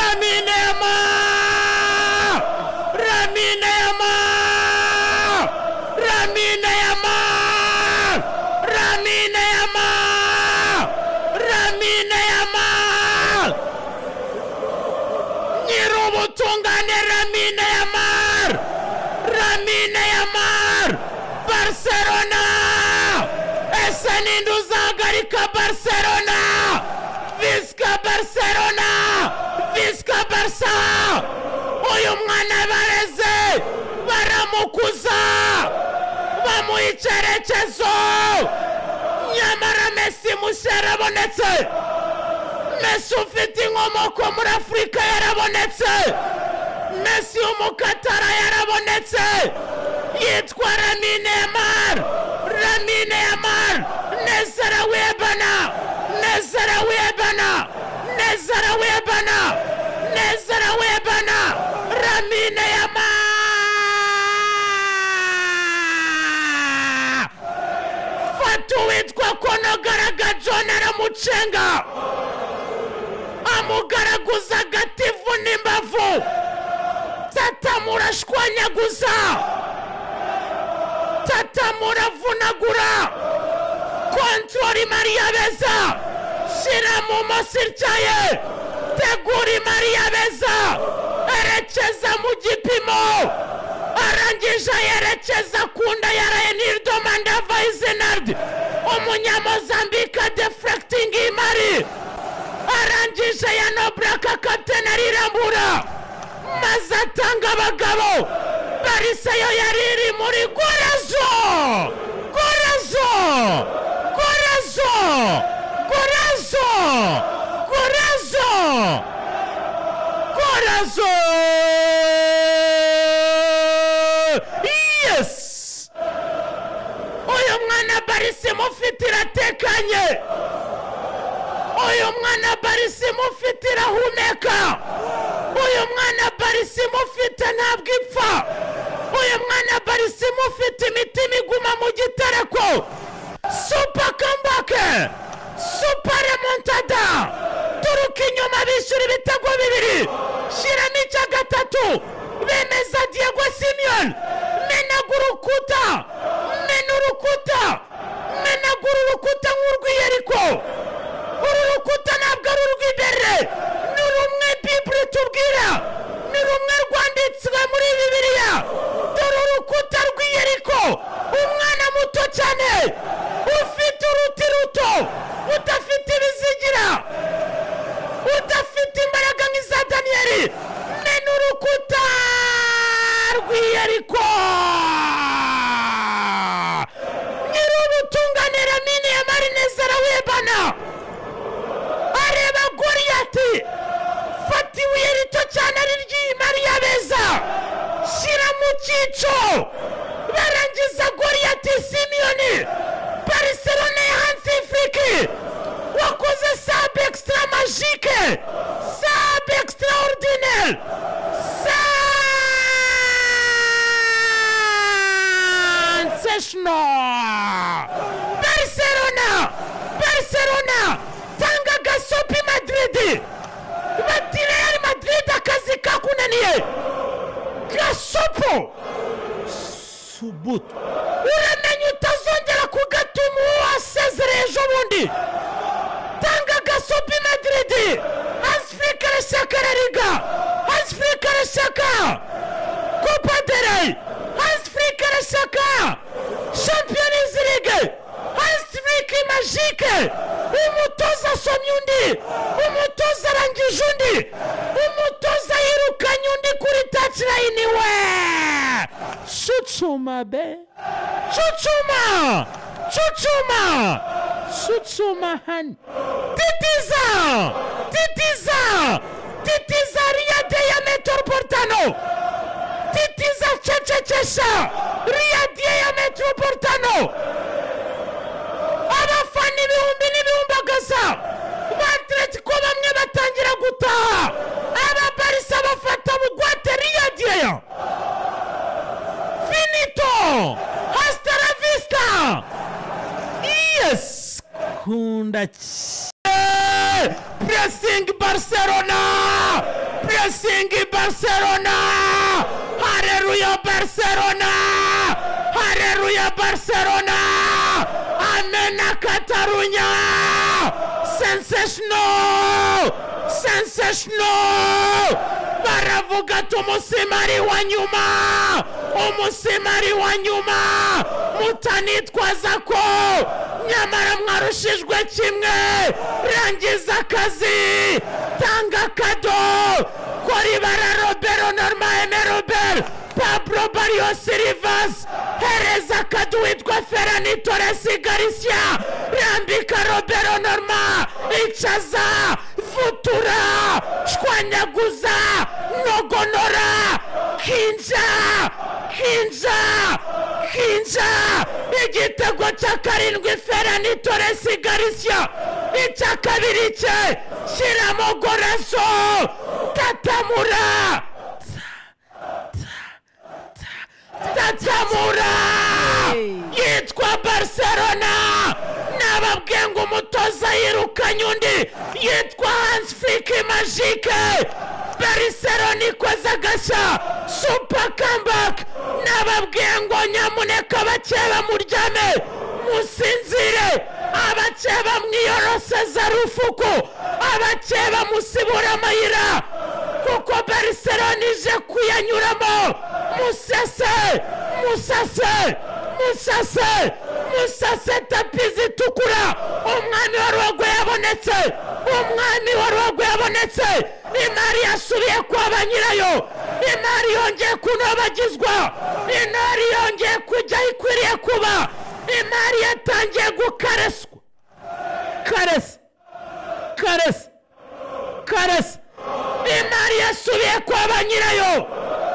Lamine Yamal, Lamine Yamal, Lamine Yamal, Lamine Yamal, Lamine Yamal, nyir'ubutungane Lamine Yamal, Lamine Yamal, Barcelona. Ese ninde uzahagarika Barcelona? Visca Barcelona, Visca Barca. Uyu mwana bareze baramukuza, bamuha icyerekezo, nyamara Messi mushya yarabonetse. Messi ufite inkomoko muri Afurika yarabonetse. Messi w'umukatara yarabonetse, yitwa Lamine Yamal. Lamine Yamal, nezera webana, nezera webana, nezera webana, nezera webana, Lamine Yamal. Fata uwitwa Konogaraga John aramucenga, amugaragaza agativu n'imbavu, tatamurashwanyaguza, tatamuravunagura. Kontroli Maria Beza, shyira mu masiryaye, tegura Maria Beza, erekeza mu gipimo, arangije yerekeza ku nda ya Renildo Mandava Izenard, umunyamozambika deflecting imari, arangije ya Nobraka kapitene arirambura, maze atanga abagabo. Barisa yo yari iri muri gorazo, gorazo, gorazo, gorazo, gorazo, gorazo. Yes, uyu mwana Barisa imufite iratekanye, uyu mwana Barisa imufite irahumeka, uyu mwana Barisa imufite ntabwo ipfa, uyu mwana Barisa imufite imitima iguma mu gitereko. Super comeback, super remontada, turuka inyuma bishyura ibitego bibiri, shyiramo icya gatatu, bemeza Diego Simeone, menagura urukuta, mena urukuta, menagura urukuta nk'urw'Iyeriko. Uru rukuta ntabwo ari urw'imbere, ni rumwe Bibiri tubwira, ni rumwe rwanditswe muri Bibiliya. Dore urukuta rw'Iyeriko, umwana muto cyane ufite uruti ruto, udafite ibizigira, udafite imbaraga nk'iza Daniyeli, mena urukuta rw'Iyeriko. Nyir'ubutungane Lamine Yamal nezera webana, areba Goliyati, fata ibuye rito cyane ari ry'Maria Beza, shyira mu cyico, barangiza Goliyati Simeone. Barcelona ya Hansi Flick wakoze sub extra magique, sub extraordinaire, sensational. Barcelona, Barcelona tanga gasopi Madrid, bati Real Madrid akazi kakunaniye, gasopo subutu, uramenye utazongera kugatuma uwo wasezereye ejo bundi. Tanga gasopi Madrid, Hansi Flick arashaka La Liga, Hansi Flick arashaka Copa del Rey, Hansi Flick arashaka Champions League, Hansi Flick magique, umutoza asomye undi, umutoza arangije undi, umutoza yirukanye undi kuri touchline we. Cucuma be, cucuma, cucuma, cucuma hani, titiza, titiza, titiza Riyade ya Metropolitano, titiza cececesha Riyade ya Metropolitano. Abafana ibihumbi n'ibihumbagaza ba Atletico bamwe batangira gutaha, aba Barca bafata bugwate Riyade ya finito, hasta la vista. Yes, kunda pressing Barcelona, Pressing Barcelona. Haleluya Barcelona. Haleluya Barcelona. Amena Catalunya. Sensational. Sensational. Baravuga ati umusimari wa nyuma, umusimari wa nyuma, mutanitwaza ko nyamara mwarushijwe kimwe. Rangiza akazi, tanga kado kuri bara Robert Norma Robert Pablo Barrios Rivas, hereza kado witwa Ferran Torres Garcia, rambika Robert Norma, icaza, futura, shwanyaguza, nogonora, kinja, kinja, kinja, igitego cya 7 Ferran Torres Garcia, icya 2 cye shyiramo gorazo, tatamura, tatamura, yitwa Barcelona. Nababwiye ngo umutoza yirukanye undi yitwa Hans Flick Magique. Barcelona ikoze agashya, super comeback. Nababwiye ngo nyamuneka abakeba muryame musinzire, abakeba mwiyorose za rufuku, abakeba musibura amayira, kuko Barcelona ije kuyanyuramo. Musase, musase, musase, musase tapi zitukura. Umwami wa Ruhago yabonetse, umwami wa Ruhago yabonetse. Imari yasubiye kwa ba nyirayo, imari yongeye kunobagizwa, imari yongeye kujya ikwiriye kuba, imari yatangiye gukareswa. Karesa, karesa, karesa. Imari yasubiye kwa ba nyirayo.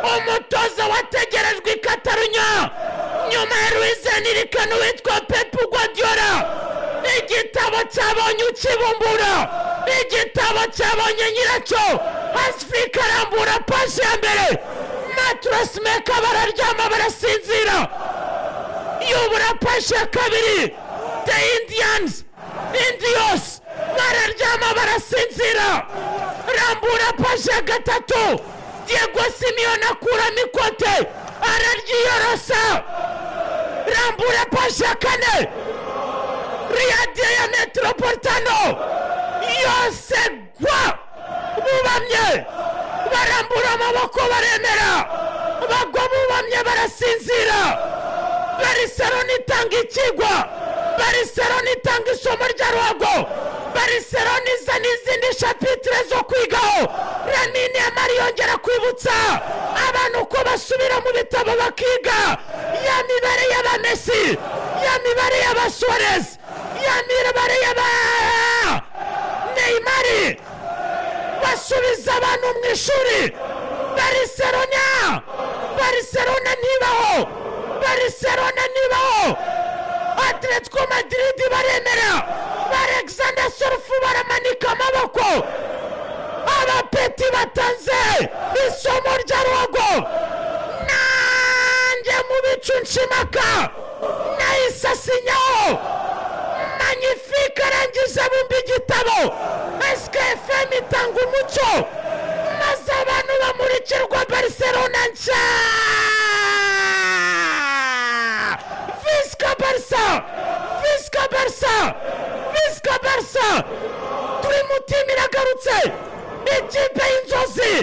Umutoza wategerejwe i Catalunya nyuma ya Luis Enrique witwa Pep Guardiola. Igitabo cyabonye ukibumbura, igitabo cyabonye nyiracyo. Hans Flick arambura paji ya mbere, Mattress Maker bararyama barasinzira. Yubura paji ya 2, The Indians, Indios bararyama barasinzira. Rambura paji ya 3, Diego Simeone akuramo ikote araryiyorosa. Rambura paji ya 4, Riyadi ya Metropolitano yose gwa bubamye, barambura amaboko baremera, bagwa bubamye barasinzira. Barcelona itanga ikigwa, Barcelona itanga isomo rya Ruhago, Barcelona iza n'izindi chapitre zo kwigaho. Lamine Yamal yongera kwibutsa abantu ko basubira mu bitabo bakiga ya mibare y'aba Messi, ya mibare y'aba Suarez, ya mibare y'aba Neymar. Basubiza abantu mu ishuri. Barcelona, Barcelona ntibaho, Barcelona ntibaho. Atletico Madrid baremera, Alexander Sorfu baramanika amaboko. Abapeti batanze isomo rya Ruhago. Nanjye mu bicu nshimaka nahise asinyaho. Magnifique arangije abumba igitabo. SKFM itanga umucyo maze abantu bamurikirwa Barcelona nshya. Visca Barca, Visca Barca, Visca Barca. Dream Team iragarutse, ikipe y'inzozi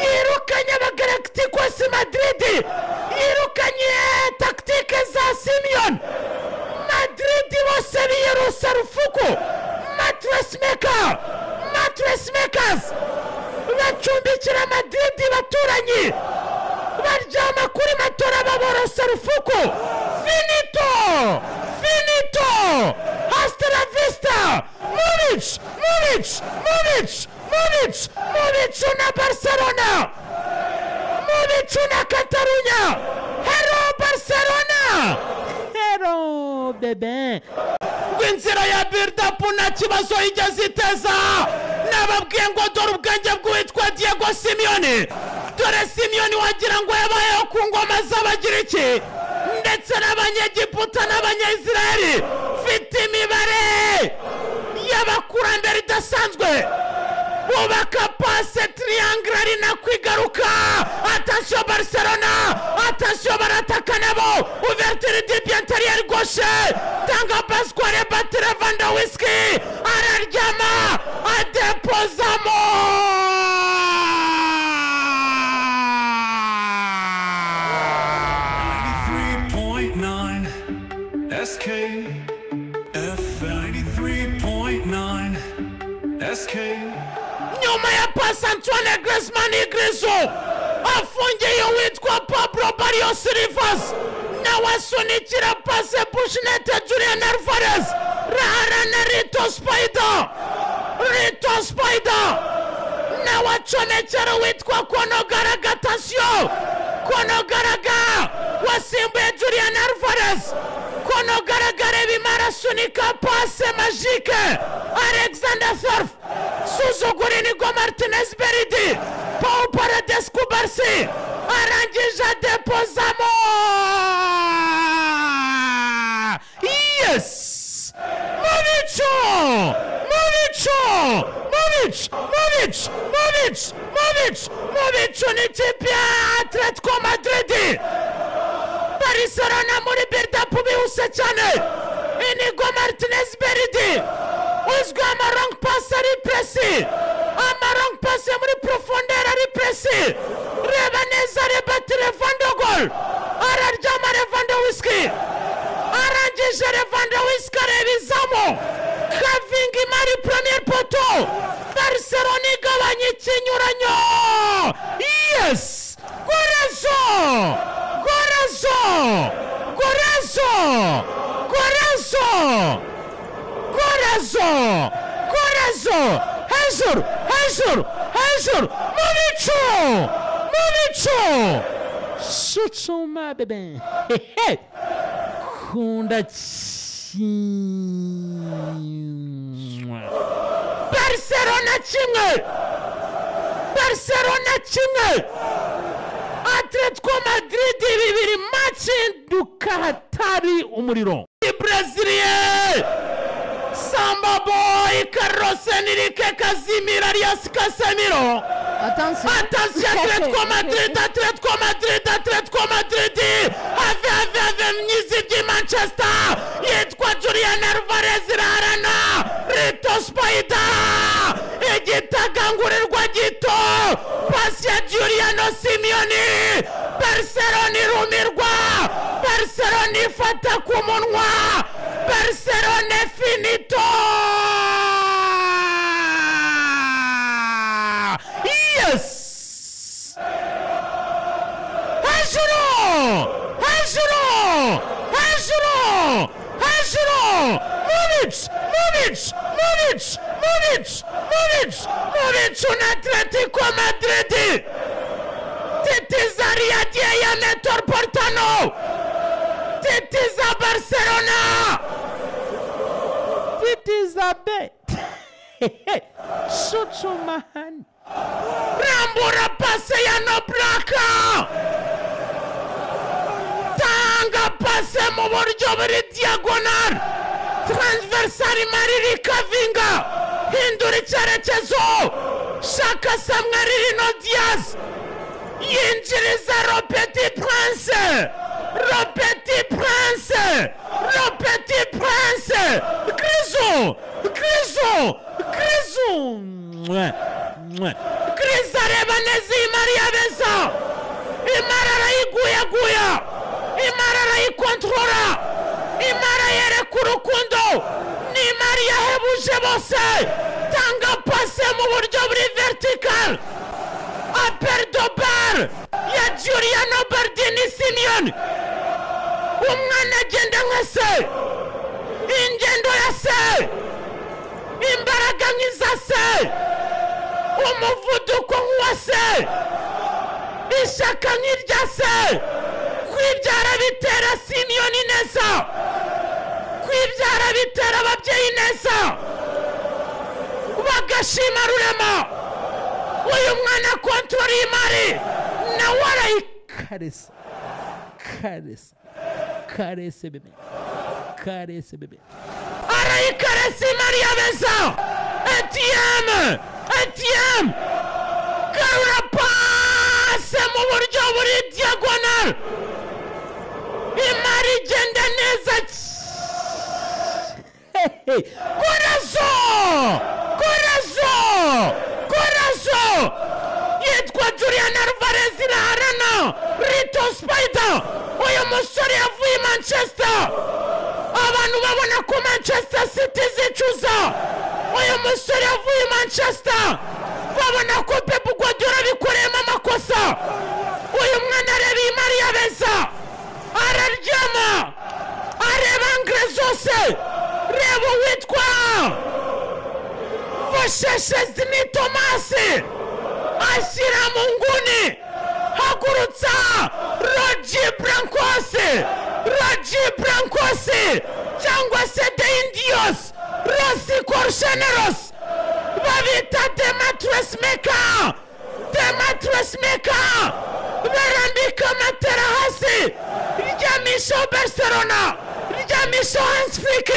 yirukanye abagalacticos Madrid, yirukanye tactique za Simeone. Madrid bose biyerusa rufuku. Mattress Maker, Mattress Makers bacumbikira Madrid baturanyi, baryama kuri matora baborosa rufuku. Finito, finito, hasta la vista. Munich, Munich, Munich, Munich, Munich na Barcelona, Munich na Catalunya. Hello Barcelona, hello bebe. Inzira ya build-up nta kibazo igeze iteza. Nababwiye ngo dore ubwenge bw'uwitwa Diego Simeone. Dore Simeone wagira ngo yabayeho ku ngoma z'Abagiriki ndetse n'Abanyegiputa n'Abanyayisiraheli. Mfite imibare y'abakurambere idasanzwe. Bubaka pase triangle ari nakwigaruka. Attention Barcelona, attention barataka nabo. Ouverture du bien intérieur gauche, tanga passe kwa Robert Lewandowski, araryama adepozamo. SK F 93.9 SK. Nyuma ya pasi Antoine Griezmann Igrizo afungiye uwitwa Pablo Barrios Rivas, nawe asunikira pase Bushinete Julian Alvarez, rahara na Rito Spider, Rito Spider nawe acomekera uwitwa Konogaraga. Attention Konogaraga wasimbuye Julian Alvarez. Konogaraga reba imara asunika pase magique Alexander Surf suzugura Inigo Martinez Beridi, Paul Paredes Kubarsi arangije adepozamo. Yes! Mubicu! Mubicu! Mubic! Mubic! Mubic! Mubic! Mubicu ni ikipe ya Atletico Madrid. Barcelona muri build-up bihuse cyane. Inigo Martinez Beridi uzwi ama-long pass ari presi, ama-long pass muri profondeur ari presi. Reba neza Robert Lewandowski araryama, Lewandowski arangije, Lewandowski areba izamu, kavinga imari premier poto. Barcelona igabanya ikinyuranyo. Yes! Gorazo! Gorazo! Gorazo! Gorazo! Gorazo! Gorazo! Hejuru! Hejuru! Hejuru! Mu bicu! Mu bicu! Shucuma bebe! Hehe! Kunda kimwe! Barcelona kimwe! Barcelona kimwe! Atletico Madrid 2, match nduka hatari umuriro. Brasilie Samba Boy Carlos Enrique Casimiro alias Casemiro. Attention. Attention Atletico Madrid, Atletico Madrid, Atletico Madrid. Ave ave ave myizi by'i Manchester. Yitwa Julian Alvarez irarana. Rito Spider. Igitagangurirwa gito. Pasi ya Giuliano Simeone. Barcelona irumirwa. Barcelona ifata ku munwa. Barcelona finito. Yes! Hejuru! Hejuru! Hejuru! Hejuru! Mubic! Mubic! Mubic! Mubic! Mubic! Mubic un Atletico Madrid! Titiza Riyadiye ya Netor Portano! Titiza Barcelona! Titiza B! Shuchumahan! Rambura pase ya Noblaka! Tanga pase mu buryo buri diagonal! Transversal imari rikavinga! Hindura icyerekezo! Shaka Samuel Rino Diaz! Yinjiriza Le Petit Prince! Le Petit Prince! Le Petit Prince! Grizo! Grizo! Grizo! Grizo areba neza iyi mari yabeza! Imari arayiguyaguya! Imari arayikontorora! Imari yereka urukundo! Ni imari yahebuje bose! Tanga pase mu buryo buri vertical! Appel de bar ya Giuliano Bardini Simeone! Umwana agenda nka se! Ingendo ya se! Imbaraga nk'iza se! Umuvuduko nk'uwa se! Ishyaka nk'irya se! Kwibyara bitera Simeone neza! Kwibyara bitera ababyeyi neza! Bagashima Rurema! Uyu mwana kontorora imari nawe arayikaresa karesa karese bebe karese bebe arayikaresa imari yabeza. ATM ATM garura. Yamal, imari igenda neza. Corazon, Corazon, Corazon yitwa Julian Alvarez iraharana Rito Spider. Uyu musore yavuye Manchester, abantu babona ko Manchester City zicuza. Uyu musore yavuye Manchester, babona ko Pep Guardiola abikoreyemo amakosa. Uyu mwana areba imari yabeza, araryama, areba angre zose. Reba uwitwa Vosheshezini Tomasi ashyira mu nguni, hagurutsa Rogi Brancosi, Rogi Brancosi cyangwa se De Indios Rossi Corcheneros, babita The Mattress Maker, The Mattress Maker. Barambika matera hasi, ryamishaho Barcelona, ryamishaho Hans Flick,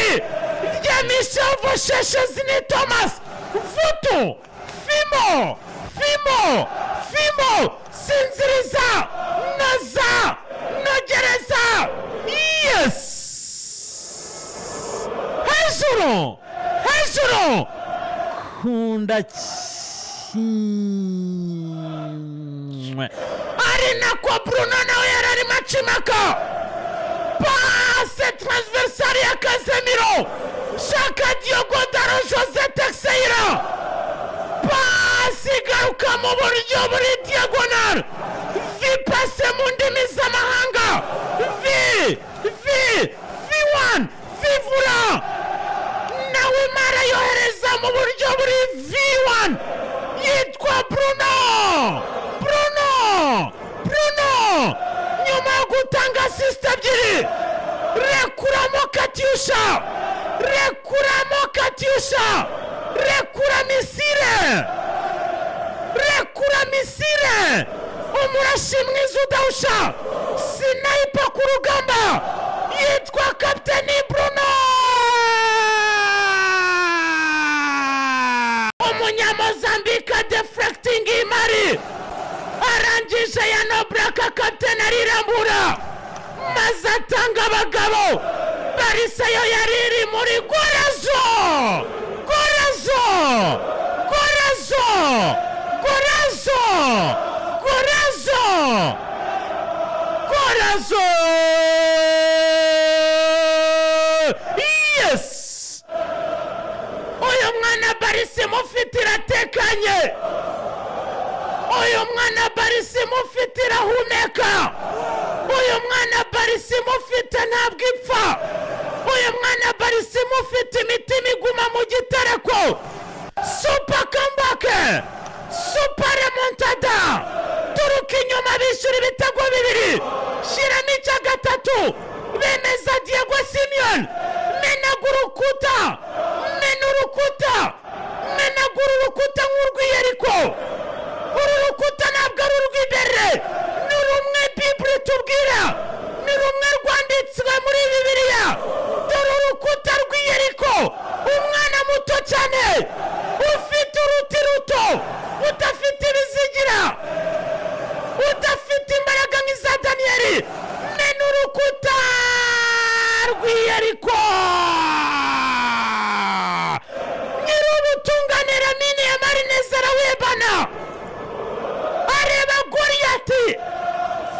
ryamishaho Vosheshezini Thomas. Vutu Fimo, Fimo, Fimo, sinziriza, noza, nogereza. Yes, hejuru, hejuru, kunda kimwe. Ari nako Bruno nawe yari arimo acimaka pase transversale ya Casemiro, shaka Diogo Daro Jose Teixeira, pasi igaruka mu buryo buri diagonal, V pase mu ndimi z'amahanga, V V V1 Vivura, nawe mara yohereza mu buryo buri V1 yitwa Bruno, Bruno, Bruno. Nyuma yo gutanga assist ebyiri, rekuramo Katyusha, rekuramo Katyusha, rekura misile, rekura misile. Umurashi mwiza udahusha, sniper ku rugamba yitwa Kapiteni Bruno. Umunyamozambika deflecting imari, arangije ya Nobraka, kapiteni arirambura maze atanga abagabo. Barisa yo yari iri muri Gorazo, Gorazo, Gorazo, Gorazo, Gorazo, Gorazo. Yes, uyu mwana Barisa imufite iratekanye, uyu mwana Barisa imufite irahumeka, uyu mwana Barisa imufite ntabwo ipfa, uyu mwana Barisa imufite imitima iguma mu gitereko. Super comeback, super remontada, turuka inyuma bishyura ibitego bibiri, shyiramo icya gatatu, bemeza Diego Simeone. Menagura urukuta, mena urukuta, menagura urukuta nk'urw'Iyeriko. Uru rukuta ntabwo ari urw'imbere, ni rumwe Bibiri tubwira, ni rumwe rwanditswe muri Bibiliya. Dore urukuta rw'Iyeriko, umwana muto cyane ufite uruti ruto, udafite ibizigira, udafite imbaraga nk'iza Daniyeli. Mena urukuta rw'Iyeriko. Nyir'ubutungane Lamine Yamal neza arawebana, areba Goliyati,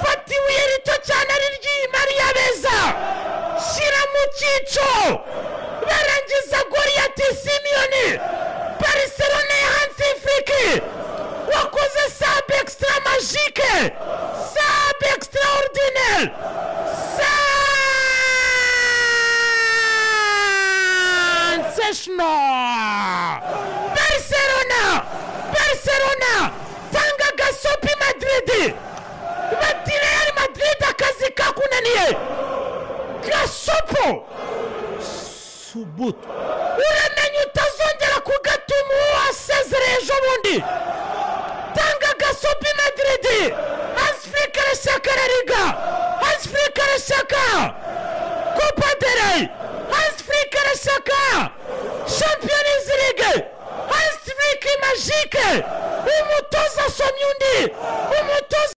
fata ibuye rito cyane ari ry'imari y'abeza, shyira mu cyico. Barangiza Goliyati Simeone, Barcelona ya Hansi Flick wakoze sub extra magique, sub extraordinaire, sensational. Barcelona, Barcelona tanga gasopi Madrid, bati Real Madrid akazi kakunaniye. Gasopo subutu, uramenye utazongera kugatuma uwasezereye ejo bundi. Tanga gasopi Madrid, Hans Flick arashaka La Liga, Hans Flick arashaka Copa del Rey, Hans Flick arashaka Champions League, Hans Flick magique. Umutoza asomye undi.